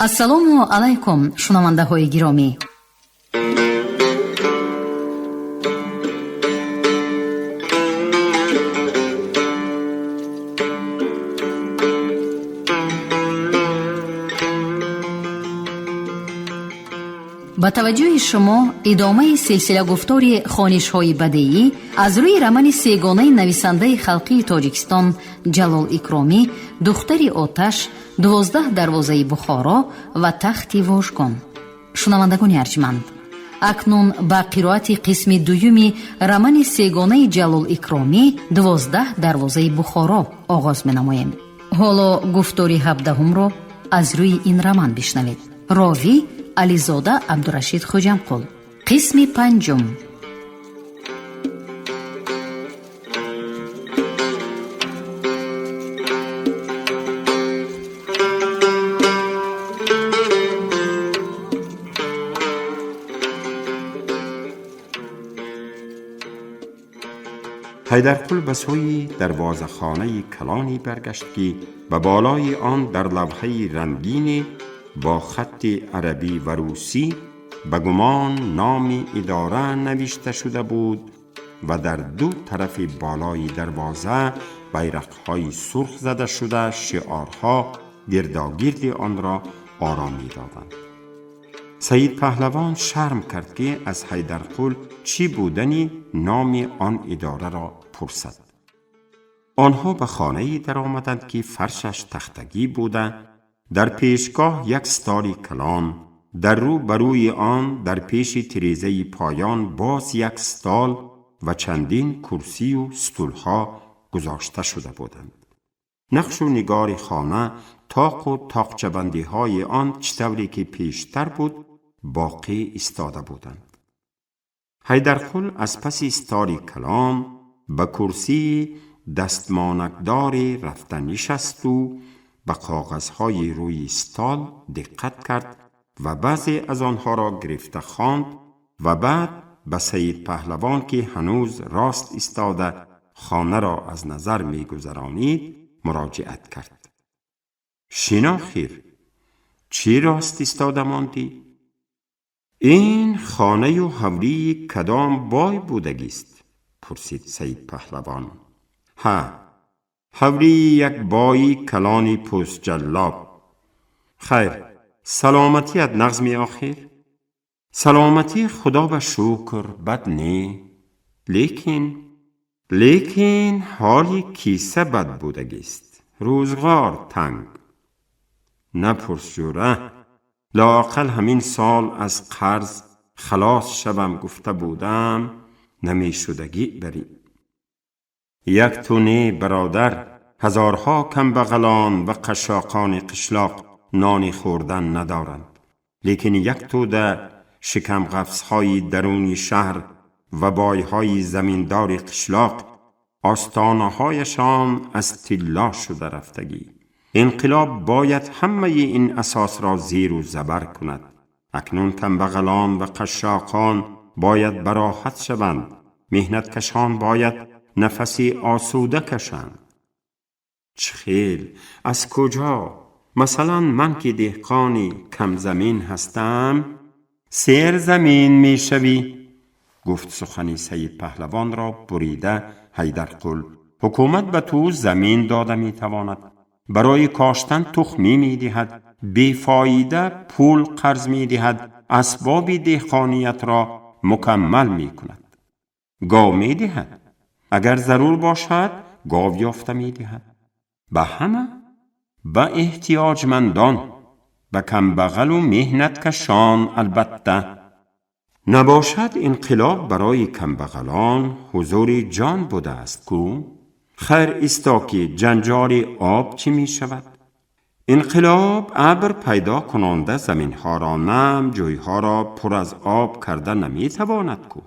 Ассалому алайкум, шунавандаҳои гиромӣ. Ба таваҷҷӯҳи шумо идомаи силсила гуфтори хонишҳои бадеӣ аз рӯи романи сегонаи нависандаи халқии Тоҷикистон Ҷалол Икромӣ «Духтари оташ», «12 дарвозаи Бухоро» ва «Тахти вожгон». Шунавандагони арҷманд, акнун ба қироати қисми дуюми романи сегонаи Ҷалол Икромӣ «12 дарвозаи Бухоро» оғоз менамоем. Ҳоло гуфтори ҳабдаҳумро аз рӯи ин роман бишнавед. Ровӣ Ализода Абдурашид Хоҷамқул. Қисми панҷум. Ҳайдарқул ба сӯи дарвозахонаи калоне баргашт, ки ба болои он дар лавҳаи рангине бо хатти арабӣ ва русӣ ба гумон номи идора навишта шуда буд ва дар ду тарафи болои дарвоза байрақҳои сурх зада шуда шиорҳо гирдогирди онро ором медоданд. Саид Паҳлавон шарм кард, ки аз Ҳайдарқул чӣ будани номи он идораро пурсад. Онҳо ба хонае даромаданд, ки фаршаш тахтагӣ буда, дар пешгоҳ як столи калон, дар рӯ ба рӯи он дар пеши тирезаи поён боз як стол ва чандин курсию стулҳо гузошта шуда буданд. Нақшу нигори хона, тоқу тоқчабандиҳои он чӣ тавре ки пештар буд боқӣ истода буданд. Ҳайдарқул аз паси столи калон ба курсии дастмонакдоре рафта нишасту ба коғазҳои рӯи стол диққат кард ва баъзе аз онҳоро гирифта хонд ва баъд ба Саид Паҳлавон, ки ҳанӯз рост истода хонаро аз назар мегузаронид, муроҷиат кард. Шинохир, чӣ рост истода мондӣ? Ин хонаю ҳавлии кадом бой будагист? Пурсид Саид Паҳлавон. Ҳа, ҳавлии як бои калони пӯстҷаллоб. Хайр, саломатият нағз меохир? Саломатӣ худо ба шукр бад не, лекин ҳоли киса бад будагист, рӯзғор танг. Напурс, ҷура, лоақал ҳамин сол аз қарз халос шавам гуфта будам, намешудагӣ барӣ. Як ту не, бародар, ҳазорҳо камбағалон ва қашшоқони қишлоқ нони хӯрдан надоранд, лекин як тӯда шикамғафсҳои даруни шаҳр ва бойҳои заминдори қишлоқ остонаҳояшон аз тилло шуда рафтагӣ. Инқилоб бояд ҳамаи ин асосро зеру забар кунад. Акнун камбағалон ва қашшоқон бояд бароҳат шаванд, меҳнаткашон бояд нафаси осуда кашанд. Чӣ хел? Аз куҷо? Масалан, ман ки деҳқони камзамин ҳастам, серзамин мешавӣ, гуфт сухани Саид Паҳлавонро бурида Ҳайдарқул. Ҳукумат ба ту замин дода метавонад, барои коштан тухмӣ медиҳад, бефоида пул қарз медиҳад, асбоби деҳқониятро мукаммал мекунад, гов медиҳад, агар зарур бошад гов ёфта медиҳад. Ба ҳама, ба эҳтиёҷмандон, ба камбағалу меҳнаткашон албатта. Набошад, инқилоб барои камбағалон ҳузури ҷон будааст ку? Хайр, исто, ки ҷанҷоли об чӣ мешавад? Инқилоб абр пайдо кунонда заминҳоро нам, ҷӯйҳоро пур аз об карда наметавонад ку?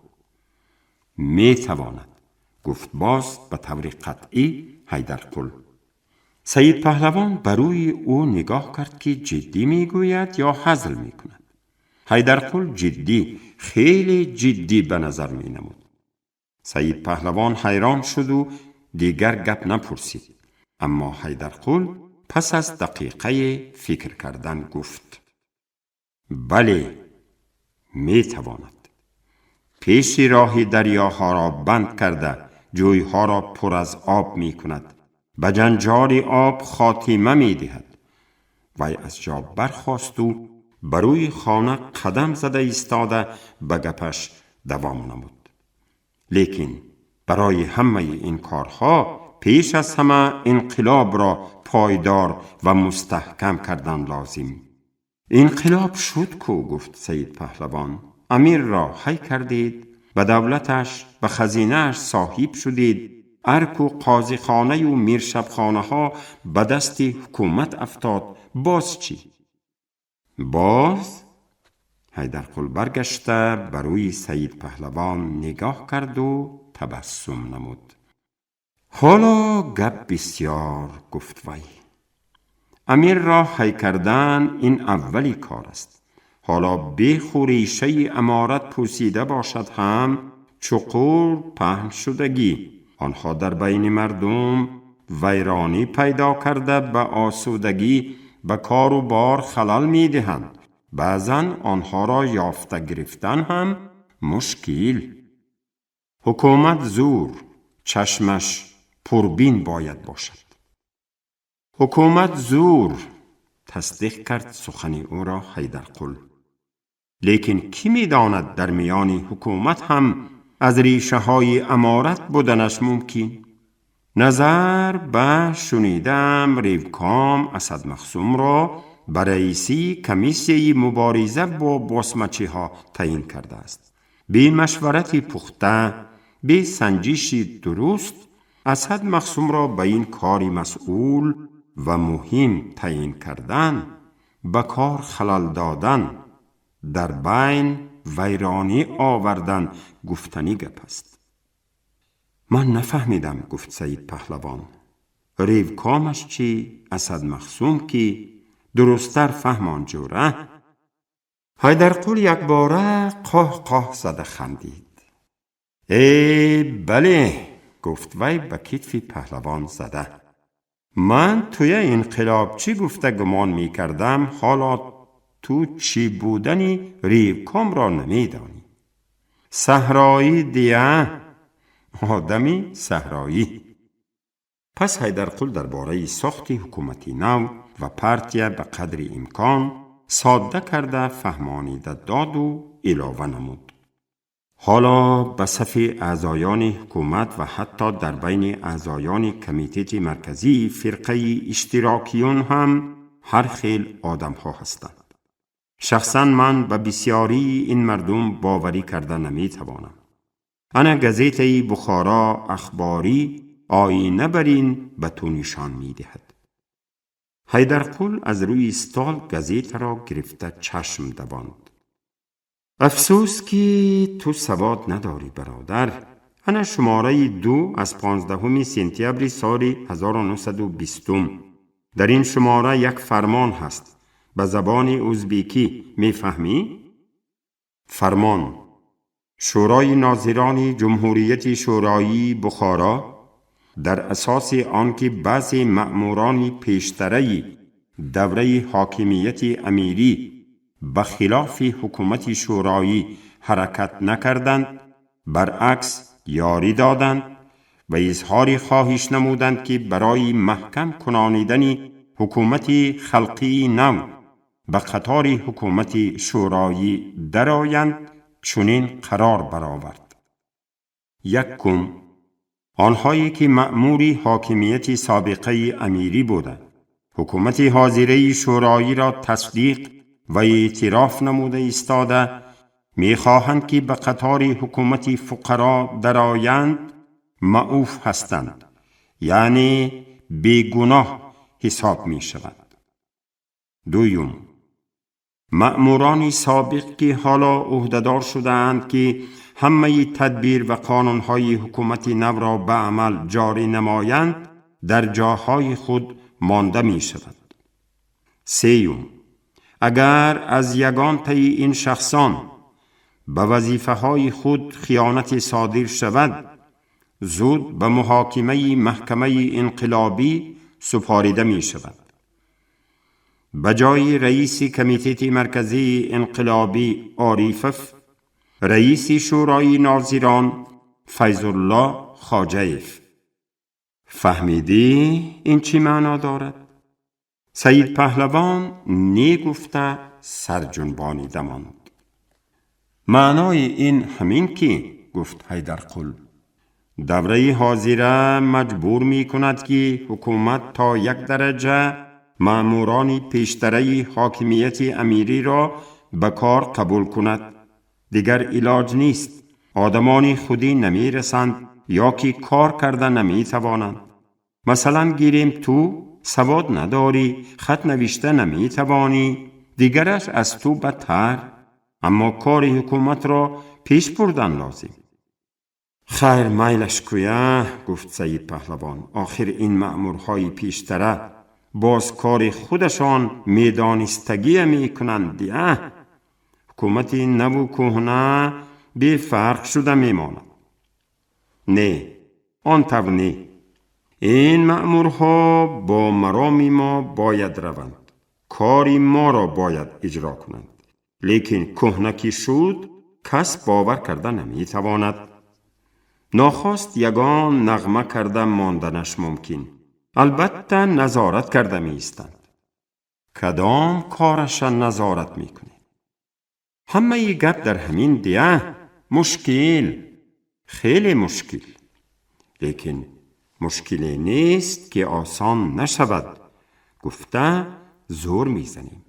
Метавонад, гуфт боз ба таври қатъӣ Ҳайдарқул. Саид Паҳлавон ба рӯи ӯ нигоҳ кард, ки ҷиддӣ мегӯяд ё ҳазл мекунад. Ҳайдарқул ҷиддӣ, хеле ҷиддӣ ба назар менамуд. Саид Паҳлавон ҳайрон шуду дигар гап напурсид. Аммо Ҳайдарқул пас аз дақиқае фикр кардан гуфт. Бале, метавонад. Пеши роҳи дарёҳоро банд карда, ҷӯйҳоро пур аз об мекунад, ба ҷанҷоли об хотима медиҳад. Вай аз ҷо бархосту ба рӯи хона қадам зада истода ба гапаш давом намуд. Лекин барои ҳамаи ин корҳо пеш аз ҳама инқилобро пойдор ва мустаҳкам кардан лозим. Инқилоб шуд ку, гуфт Саид Паҳлавон. Амирро ҳай кардед, ба давлаташ, ба хазинааш соҳиб шудед, арку қозихонаю миршабхонаҳо ба дасти ҳукумат афтод. Боз чӣ? Боз? Ҳайдарқул баргашта ба рӯи Саид Паҳлавон нигоҳ карду табассум намуд. Ҳоло гап бисёр, гуфт вай. Амирро ҳай кардан ин аввали кор аст. Ҳоло беху решаи аморат пӯсида бошад ҳам чуқур паҳн шудагӣ. Онҳо дар байни мардум вайронӣ пайдо карда ба осудагӣ ба кору бор халал медиҳанд. Баъзан онҳоро ёфта гирифтан ҳам мушкил. Ҳукумат зур, чашмаш пурбин бояд бошад. Ҳукумат зур, тасдиқ кард сухани ӯро Ҳайдарқул. Лекин кӣ медонад дар миёни ҳукумат ҳам аз решаҳои аморат буданаш мумкин? Назар ба шунидаам Ревком Асад Махсумро ба раисии комиссияи мубориза бо босмачиҳо таъин кардааст. Бе машварати пухта, бе санҷиши дуруст Асад Махсумро ба ин кори масъул ва муҳим таъин кардан, ба кор халал додан, дар байн вайронӣ овардан гуфтанӣ гап аст. Ман нафаҳмидам, гуфт Саид Паҳлавон. Ревкомаш чӣ, Асад Махсум ки? Дурусттар фаҳмон, ҷӯра. Ҳайдарқул якбора қоҳ-қоҳ зада хандид. Э, бале, гуфт вай ба китфи паҳлавон зада. Ман туя инқилобчӣ гуфта гумон мекардам, ҳоло ту чӣ будани ревкомро намедонӣ. Саҳроӣ дия, одами саҳроӣ. Пас Ҳайдарқул дар бораи сохти ҳукумати нав ва партия ба қадри имкон содда карда фаҳмонида доду илова намуд. Ҳоло ба сафи аъзоёни ҳукумат ва ҳатто дар байни аъзоёни Комитети марказии фирқаи иштирокиён ҳам ҳар хел одамҳо ҳастанд. Шахсан ман ба бисёрии ин мардум боварӣ карда наметавонам. Ана газетаи Бухоро ахборӣ оина бар ин ба ту нишон медиҳад. Ҳайдарқул аз рӯи стол газетаро гирифта чашм давонд. Афсӯс ки ту савод надорӣ, бародар. Ана шумораи 2 аз 15 сентябри соли 1920. Дар ин шумора як фармон ҳаст. Ба забони узбекӣ мефаҳмӣ? Фармон. Шӯрои нозирони Ҷумҳурияти Шӯроии Бухоро дар асоси он ки баъзе маъмурони пештараи давраи ҳокимияти амирӣ ба хилофи ҳукумати шӯроӣ ҳаракат накарданд, баръакс ёрӣ доданд ва изҳори хоҳиш намуданд, ки барои маҳкам кунонидани ҳукумати халқии нав ба қатори ҳукумати шӯроӣ дароянд, чунин қарор баровард. Якум, онҳое ки маъмури ҳокимияти собиқаи амирӣ буда, ҳукумати ҳозираи шӯроиро тасдиқ ва эътироф намуда истода, мехоҳанд ки ба қатори ҳукумати фуқаро дароянд, маъуф ҳастанд, яъне бегуноҳ ҳисоб мешаванд. Дуюм, маъмурони собиқ ки ҳоло ӯҳдадор шудаанд ки ҳамаи тадбир ва қонунҳои ҳукумати навро ба амал ҷорӣ намоянд, дар ҷоҳои худ монда мешаванд. Сеюм, агар аз ягонтаи ин шахсон ба вазифаҳои худ хиёнате содир шавад, зуд ба муҳокимаи маҳкамаи инқилобӣ супорида мешавад. به جای رئیس کمیته مرکزی انقلابی عاریفف، رئیس شورای ناظران فیض الله خواجه‌ایف. فهمیدی این چی معنا دارد؟ سید پهلوان نی گفته سرجنبانیده ماند. معنای این همین که، گفت حیدرقل، دوره حاضره مجبور می کند که حکومت تا یک درجه مأموران پیشتره حاکمیت امیری را به کار قبول کند. دیگر علاج نیست. آدمان خودی نمی رسند یا که کار کرده نمی توانند. مثلا گیریم تو سواد نداری، خط نوشته نمی توانی، دیگرش از تو بدتر، اما کار حکومت را پیش بردن لازم. خیر میلش کویه، گفت سید پهلوان، آخر این مأمورهای پیشتره باز کار خودشان میدانستگی میکنند. حکومت نو و کهنه بی فرق شده میماند. نه، آن طور نه. این مأمورها با مرامی ما باید روند، کاری ما را باید اجرا کنند. لیکن کهنه که شد کس باور کرده نمیتواند. ناخواست یگان نغمه کرده ماندنش ممکن. البته نظارت کرده می ایستند. کدام کارش نظارت می کنید؟ همه ای گپ در همین دیه. مشکل، خیلی مشکل. لیکن مشکلی نیست که آسان نشود. گفته زور می زنیم.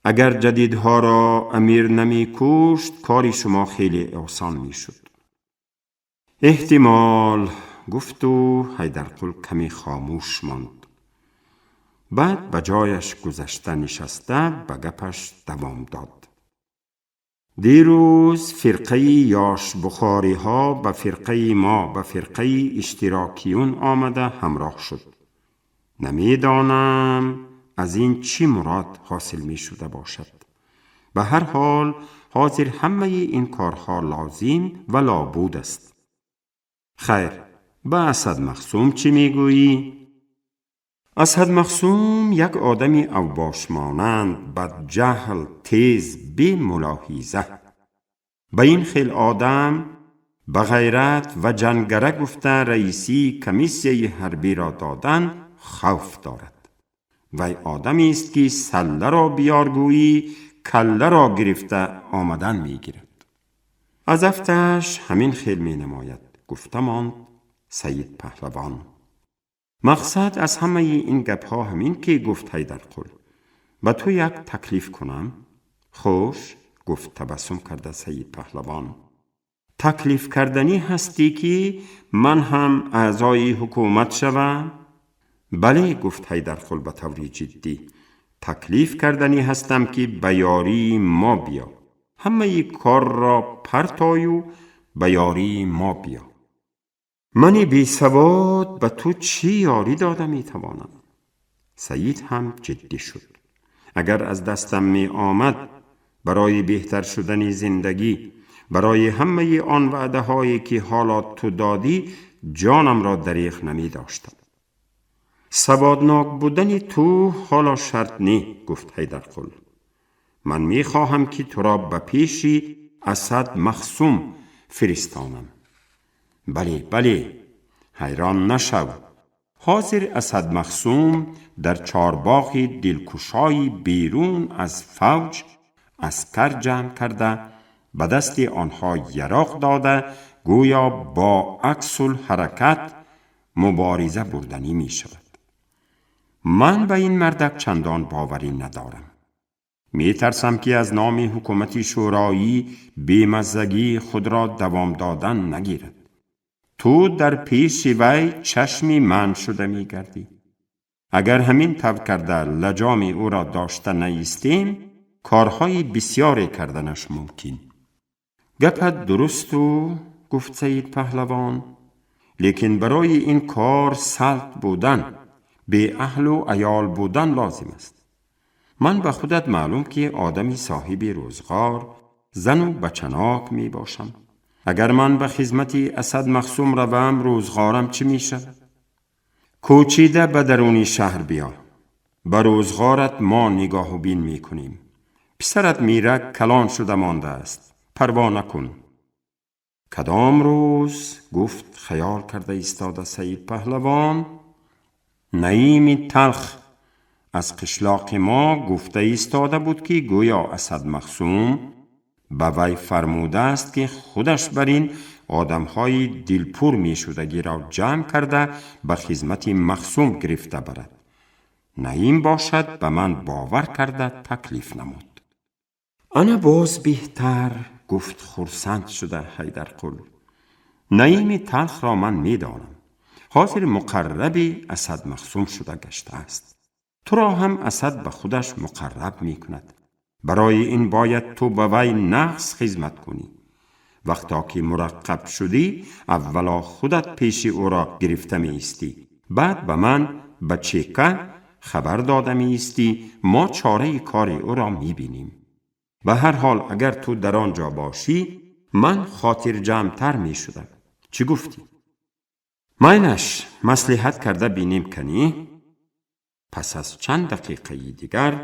اگر جدیدها را امیر نمی کشت کاری شما خیلی آسان می شد. احتمال، گفت و حیدرقل کمی خاموش ماند. بعد به جایش گذشته نشسته به گپش دوام داد. دیروز فرقه یاش بخاری ها به فرقه ما، به فرقه اشتراکیون آمده همراه شد. نمیدانم از این چی مراد حاصل می شده باشد. به هر حال حاضر همه این کارها لازم و لابود است. خیر، به اسد مخصوم چی میگویی؟ اسد مخصوم یک آدمی اوباش مانند، بدجهل، تیز، بی ملاحظه. به این خیل آدم به غیرت و جنگره گفته رئیسی کمیسیه حربی را دادن خوف دارد. وی آدمی است که سله را بیارگویی کله را گرفته آمدن میگیرد. از افتش همین خیل می نماید. گفته ماند سید پهلوان. مقصد از همه این گپ ها همین که، گفت حیدرقل، به تو یک تکلیف کنم؟ خوش، گفت تبسم کرده سید پهلوان. تکلیف کردنی هستی که من هم اعضای حکومت شوم؟ بله، گفت حیدرقل به طور جدی. تکلیف کردنی هستم که به یاری ما بیا. همه کار را پرتای و به یاری ما بیا. منی بی سواد به تو چی یاری داده می توانم؟ سید هم جدی شد. اگر از دستم می آمد برای بهتر شدن زندگی، برای همه آن وعده هایی که حالا تو دادی، جانم را دریغ نمی داشتم. سوادناک بودن تو حالا شرط نی، گفت حیدرقل. من می خواهم که تو را به پیشی اسد مخصوم فرستانم. بله بله، حیران نشو. حاضر اسد مخصوم در چارباغ دلکشای بیرون از فوج عسکر جمع کرده، به دست آنها یراق داده، گویا با عکس الحرکت مبارزه بردنی می شود. من به این مردک چندان باوری ندارم. می ترسم که از نام حکومت شورایی بیمزگی خود را دوام دادن نگیرد. تو در پیش وی چشمی من شده می گردی. اگر همین طور کرده لجام او را داشته نیستیم، کارهای بسیاری کردنش ممکن. گپت درست و، گفت سید پهلوان، لیکن برای این کار سلط بودن، بی اهل و عیال بودن لازم است. من به خودت معلوم که آدمی صاحب روزگار، زن و بچناک می باشم. اگر من به خدمت اسد مخصوم روم، روزگارم چی می شود؟ کوچیده به درونی شهر بیا. Ба рӯзғорат мо нигоҳу бин мекунем. Писарат Мирак калон шуда мондааст. Парво накун. Кадом рӯз, гуфт хаёл карда истода Саид Паҳлавон, Наими Талх аз қишлоқи мо гуфта истода буд, ки гӯё Асад Махсум ба вай фармудааст, ки худаш бар ин одамҳои дилпур мешудагиро ҷамъ карда ба хизмати Махсум гирифта барад. Наим бошад ба ман бовар карда таклиф намуд. Ана боз беҳтар, гуфт хурсанд шуда Ҳайдарқул. Наими Талхро ман медонам. Ҳозир муқарраби Асад Махсум шуда гаштааст. Туро ҳам Асад ба худаш муқарраб мекунад. Барои ин бояд ту ба вай нағз хизмат кунӣ. Вақто ки мураққаб шудӣ, аввало худат пеши ӯро гирифта меистӣ. Баъд ба ман ба чека хабар дода меистӣ, мо чораи кори ӯро мебинем. Ба ҳар ҳол агар ту дар он ҷо бошӣ, ман хотирҷамътар мешудам. Чӣ гуфтӣ? Майлаш, маслиҳат карда бинем канӣ. Пас аз чанд дақиқаи дигар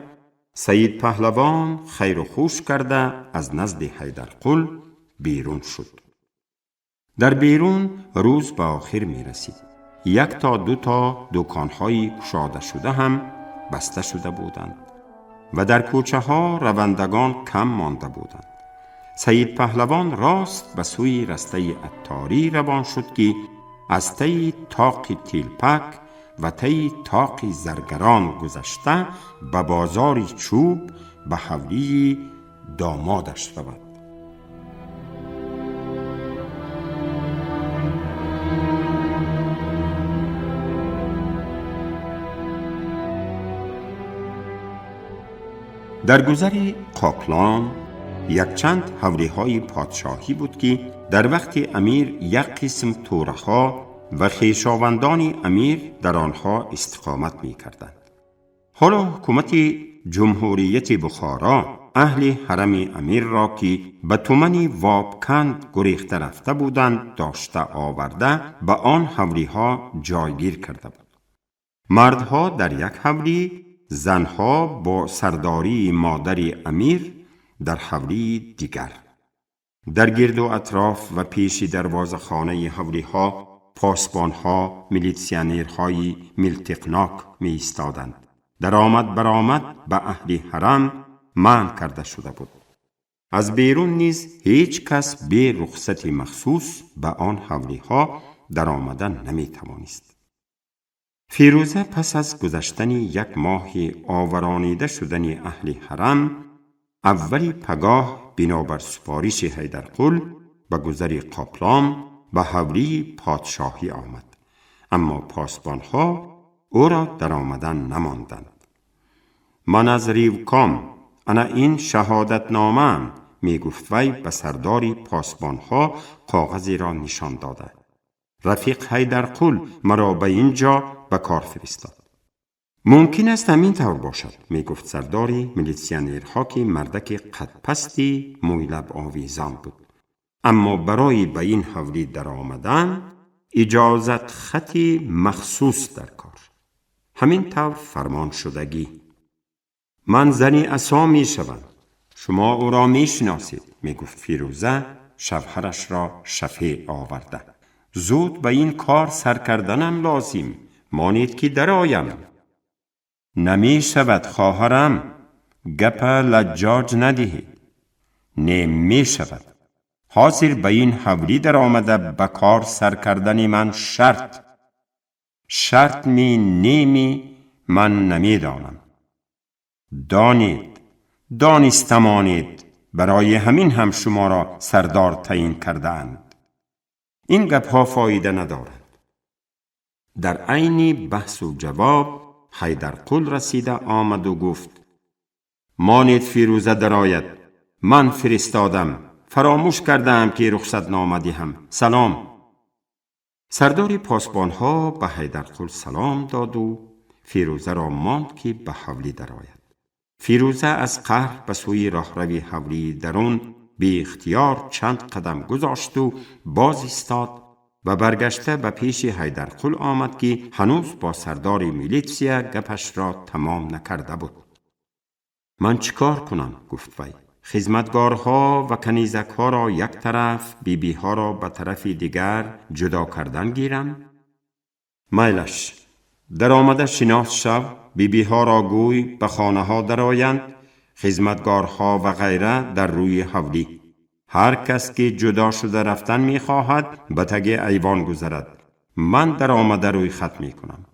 Саид Паҳлавон хайру хуш карда аз назди Ҳайдарқул берун шуд. Дар берун рӯз ба охир мерасид. Як то ду то дуконҳои кушода шуда ҳам баста шуда буданд ва дар кӯчаҳо равандагон кам монда буданд. Саид Паҳлавон рост ба сӯи растаи атторӣ равон шуд, ки аз таи тоқи тилпак ва таи тоқи заргарон гузашта ба бозори чӯб ба ҳавлии домодаш равад. Дар гузари Қоплон якчанд ҳавлиҳои подшоҳӣ буд, ки дар вақти амир як қисм тӯраҳо ва хешовандони амир дар онҳо истиқомат мекарданд. Ҳоло ҳукумати ҷумҳурияти Бухоро аҳли ҳарами амирро, ки ба тумани Вобканд гурехта рафта буданд, дошта оварда ба он ҳавлиҳо ҷойгир карда буд. Мардҳо дар як ҳавлӣ, занҳо бо сардории модари амир дар ҳавлии дигар. Дар гирду атроф ва пеши дарвозахонаи ҳавлиҳо посбонҳо, милитсионерҳои милтиқнок меистоданд. Даромад баромад ба аҳли ҳарам манъ карда шуда буд. Аз берун низ ҳеҷ кас бе рухсати махсус ба он ҳавлиҳо даромада наметавонист. Фирӯза пас аз гузаштани як моҳи оваронида шудани аҳли ҳарам, аввали пагоҳ бинобар супориши Ҳайдарқул ба гузари Қоплон ба ҳавлии подшоҳӣ омад. Аммо посбонҳо ӯро даромадан намонданд. Ман аз Ривком, ана ин шаҳодатномаам, мегуфт вай ба сардори посбонҳо коғазеро нишон дода. Рафиқ Ҳайдарқул маро ба ин ҷо ба кор фиристод. Мумкин аст ҳамин тавр бошад, мегуфт сардори милитсионерҳо, ки мардаки қадпасти мӯйлаб овезон буд. Аммо барои ба ин ҳавлӣ даромадан иҷозат хати махсус дар кор. Ҳамин тавр фармон шудагӣ. Ман зани асо мешавам. Шумо ӯро мешиносед, мегуфт Фирӯза шавҳарашро шафеъ оварда. Зуд ба ин кор сар карданам лозим, монед ки дароям. Намешавад, хоҳарам, гапа лаҷҷоҷ надиҳед. Не, мешавад. Ҳозир ба ин ҳавлӣ даромада ба кор сар кардани ман шарт. Шарт ми неми ман намедонам. Донед, донистамонед, барои ҳамин ҳам шуморо сардор таъин кардаанд. Ин гапҳо фоида надоранд. Дар айни баҳсу ҷавоб Ҳайдарқул расида омаду гуфт: монед Фирӯза дарояд, ман фиристодам, фаромӯш кардаам ки рухсатнома диҳам. Салом. Сардори посбонҳо ба Ҳайдарқул салом доду Фирӯзаро монд, ки ба ҳавлӣ дарояд. Фирӯза аз қаҳр ба сӯи роҳрави ҳавлии дарун беихтиёр чанд қадам гузошту боз истод و برگشته به پیش حیدرقل آمد که هنوز با سردار میلیتسیا گپش را تمام نکرده بود. من چیکار کنم؟ گفت وی. خدمتگارها و کنیزکها را یک طرف، بیبی ها را به طرف دیگر جدا کردن گیرم؟ میلش در آمده شناس شو، بیبی ها را گوی به خانه ها درآیند، خدمتگارها و غیره در روی حولی. هر کس که جدا شده رفتن می خواهد به تگ ایوان گذرد. من در آمده روی خط می کنم.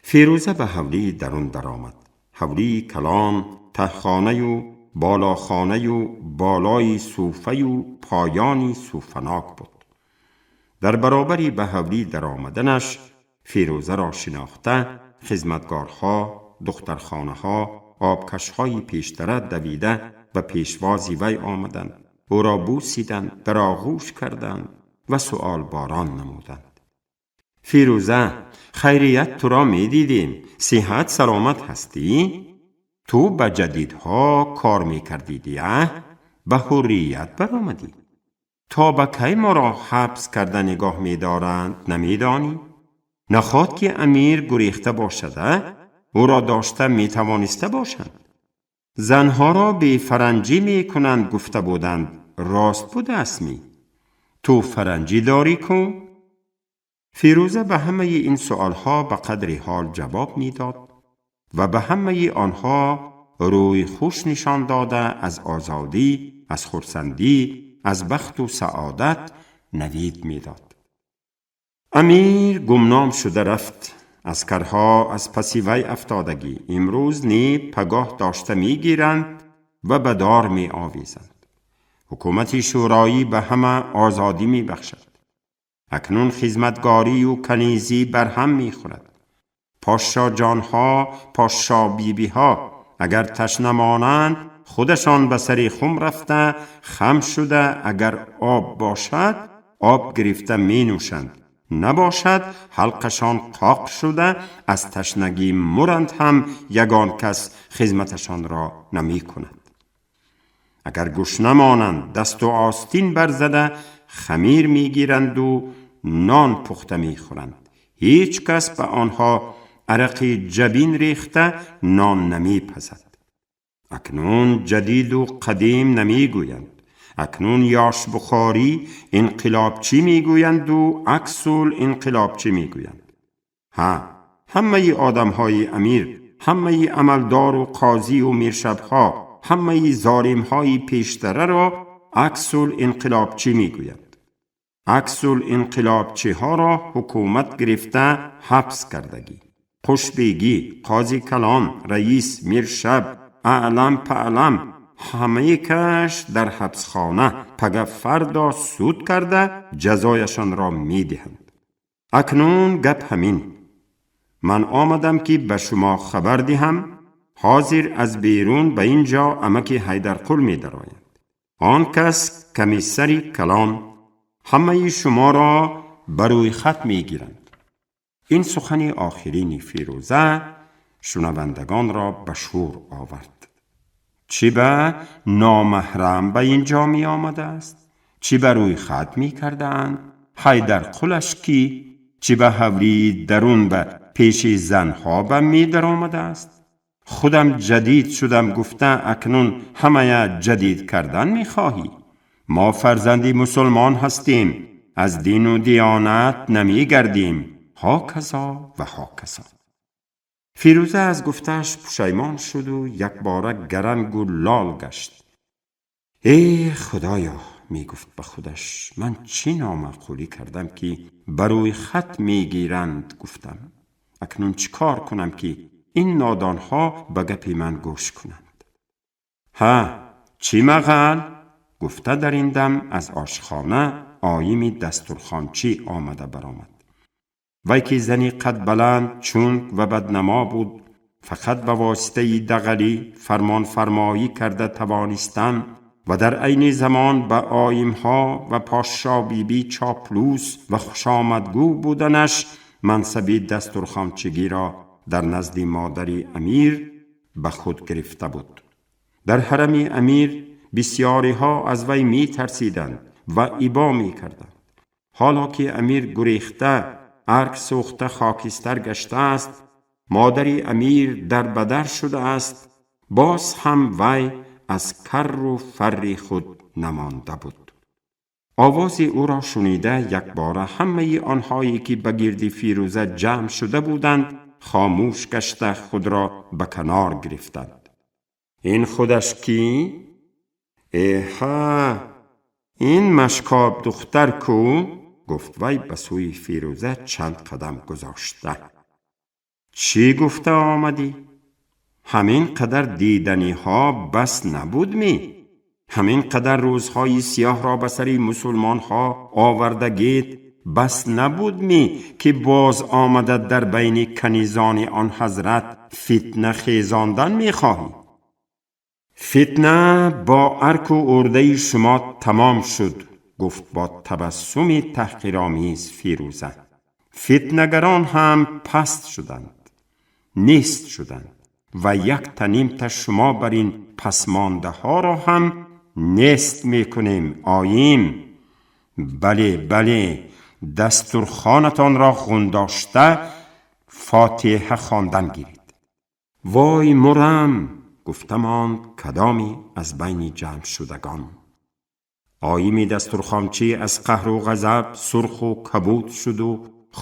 فیروزه به حولی درون در آمد. حولی کلان، تهخانه و بالاخانه و بالای صوفه و پایانی صوفناک بود. در برابری به حولی در آمدنش فیروزه را شناخته، خدمتگارها، دخترخانه ها، آبکشهای پیشتره دویده و پیشوازی وی آمدند. او را بوسیدند، در آغوش کردند و سؤال باران نمودند. فیروزه، خیریت تو را می دیدیم، صحت سلامت هستی؟ تو به جدیدها کار می کردیدی، به حریت برآمدی. تا به کی ما را حبس کرده نگاه می دارند نمی دانی؟ نخواد که امیر گریخته باشد، او را داشته می توانسته باشند. زنها را به فرنجی می کنند گفته بودند، راست بوده است می؟ تو فرنجی داری کو؟ فیروزه به همه این سؤالها به قدر حال جواب می داد و به همه آنها روی خوش نشان داده از آزادی، از خرسندی، از بخت و سعادت نوید می داد. امیر گمنام شده رفت. عسکرها از پس وی افتادگی امروز نی پگاه داشته می گیرند و به دار می آویزند. حکومت شورایی به همه آزادی می بخشد. اکنون خدمتگاری و کنیزی بر هم می خورد. پاشا جانها، پاشا بیبی ها اگر تشنه مانند خودشان به سر خم رفته خم شده، اگر آب باشد آب گرفته می نوشند، نباشد حلقشان قاق شده از تشنگی مرند، هم یگان کس خدمتشان را نمی کند. اگر گشنه مانند دست و آستین برزده خمیر می گیرند و نان پخته می خورند. هیچ کس به آنها عرق جبین ریخته نان نمی پزد. اکنون جدید و قدیم نمی گویند. اکنون یاش بخاری انقلابچی می گویند و عکسول انقلابچی می گویند. ها، همه آدم های امیر، همه عملدار و قاضی و میرشبها، همه ظالم های پیشتره را عکسول انقلابچی می گویند. عکسول انقلابچی ها را حکومت گرفته حبس کردگی. قشبیگی، قاضی کلان، رئیس، میرشب، اعلم پعلم همه کش در حبسخانه پگه فردا سود کرده جزایشان را می دهند. اکنون گپ همین. من آمدم که به شما خبر دهم. حاضر از بیرون به اینجا امک حیدرقل می درآیند. آن کس کمیسری کلان همه شما را بروی خط می گیرند. این سخن آخرین فیروزه شنوندگان را به شور آورد. چی به نامحرم به اینجا می آمده است؟ چی به روی خط می کردند؟ حیدرقلش کی؟ چی به حولی درون به پیش زنها به می در آمده است؟ خودم جدید شدم گفته اکنون همه جدید کردن می خواهی؟ ما فرزندی مسلمان هستیم، از دین و دیانت نمی گردیم. هاکذا و هاکذا. فیروزه از گفتش پشیمان شد و یک باره گرنگ و لال گشت. ای خدایا، می گفت به خودش، من چی نامعقولی کردم که بروی خط می گیرند گفتم. اکنون چی کار کنم که این نادانها به گپ من گوش کنند؟ ها، چی مغل؟ گفته در این دم از آشخانه آیمی دستورخانچی آمده برآمد. وی که زنی قد بلند، چونگ و بدنما بود، فقط به واسطه دغلی فرمان فرمایی کرده توانستن و در عین زمان به آیمها و پاشا بیبی چاپلوس و خوشامدگو بودنش منصبی دستورخانچگی را در نزد مادر امیر به خود گرفته بود. در حرم امیر بسیاری ها از وی می ترسیدند و ایبا می کردند. ҳоло ки амир гурехта, арг сӯхта хокистар гаштааст, модари амир дар ба дар шудааст, боз ҳам вай аз карру фарри худ намонда буд. Овози ӯро шунида якбора ҳамаи онҳое ки ба гирди Фирӯза ҷамъ шуда буданд, хомӯш гашта худро ба канор гирифтанд. Ин худаш кӣ? Эҳа, ин машкоб духтар ку? Гуфт вай ба сӯи Фирӯза чанд қадам гузошта. Чӣ гуфта омадӣ? Ҳамин қадар диданиҳо бас набуд ми? Ҳамин қадар рӯзҳои сиёҳро ба сари мусулмонҳо овардагид бас набуд ми, ки боз омада дар байни канизони он ҳазрат фитна хезондан мехоҳӣ? Фитна бо арку урдаи шумо тамом шуд, гуфт бо табассуми таҳқиромез Фирӯза. Фитнагарон ҳам паст шуданд, нест шуданд ва як танимта шумо бар ин пасмондаҳоро ҳам нест мекунем. Оим, бале, бале, дастурхонатонро хундошта фотиҳа хондан гиред. Вой мурам, гуфта монд кадоме аз байни ҷамъшудагон. Оими дастурхончӣ аз қаҳру ғазаб сурху кабуд шуду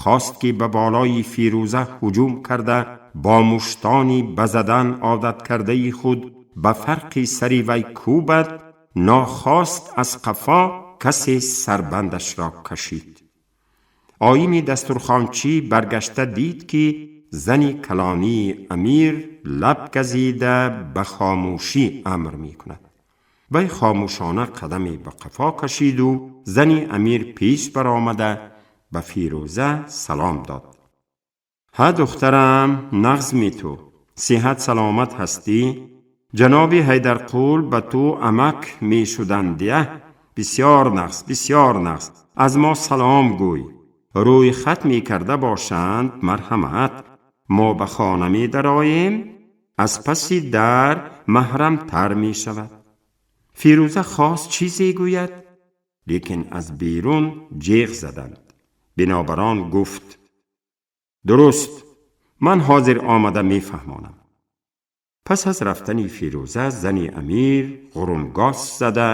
хост ки ба болои Фирӯза ҳуҷум карда бо муштони ба задан одат кардаи худ ба фарқи сари вай кӯбад, нохост аз қафо касе сарбандашро кашид. Оими дастурхончӣ баргашта дид, ки зани калонии амир лаб газида ба хомӯшӣ амр мекунад. Вай хомӯшона қадаме ба қафо кашиду зани амир пеш баромада ба Фирӯза салом дод. Ҳа, духтарам, нағз ми ту? Сиҳат саломат ҳастӣ? Ҷаноби Ҳайдарқул ба ту амак мешудандия? Бисёр нағз, бисёр нағз. Аз мо салом гӯй. Рӯй хат мекарда бошанд, марҳамат. Мо ба хона медароем, аз паси дар маҳрамтар мешавад. Фирӯза хост чизе гӯяд, лекин аз берун ҷеғ заданд. Бинобар он гуфт: дуруст, ман ҳозир омада мефаҳмонам. Пас аз рафтани Фирӯза зани амир ғурунгос зада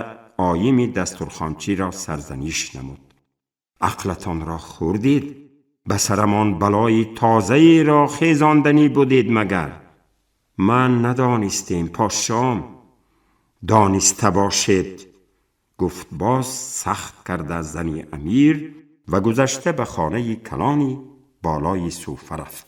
оими дастурхончиро сарзаниш намуд. Ақлатонро хӯрдид? Ба сарамон балои тозаеро хезонданӣ будед магар? Ман надонистем, подшом. Дониста бошед, гуфт боз сахт карда зани амир ва гузашта ба хонаи калони болои суфа рафт.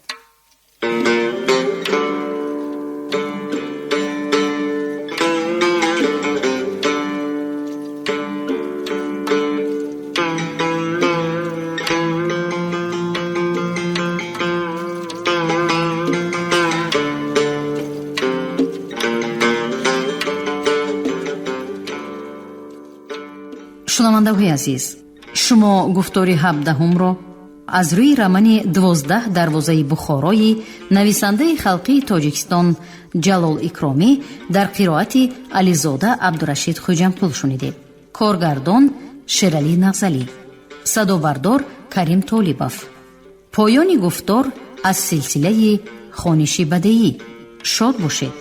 Шунавандаҳои азиз, шумо гуфтори ҳабдаҳумро аз рӯи романи 12 дарвозаи Бухорои нависандаи халқии Тоҷикистон Ҷалол Икромӣ дар қироати Ализода Абдурашид Хуҷамқул шунидед. Коргардон Шералӣ Нағзалӣ, садобардор Карим Толибов. Поёни гуфтор аз силсилаи хониши бадеӣ. Шод бошед.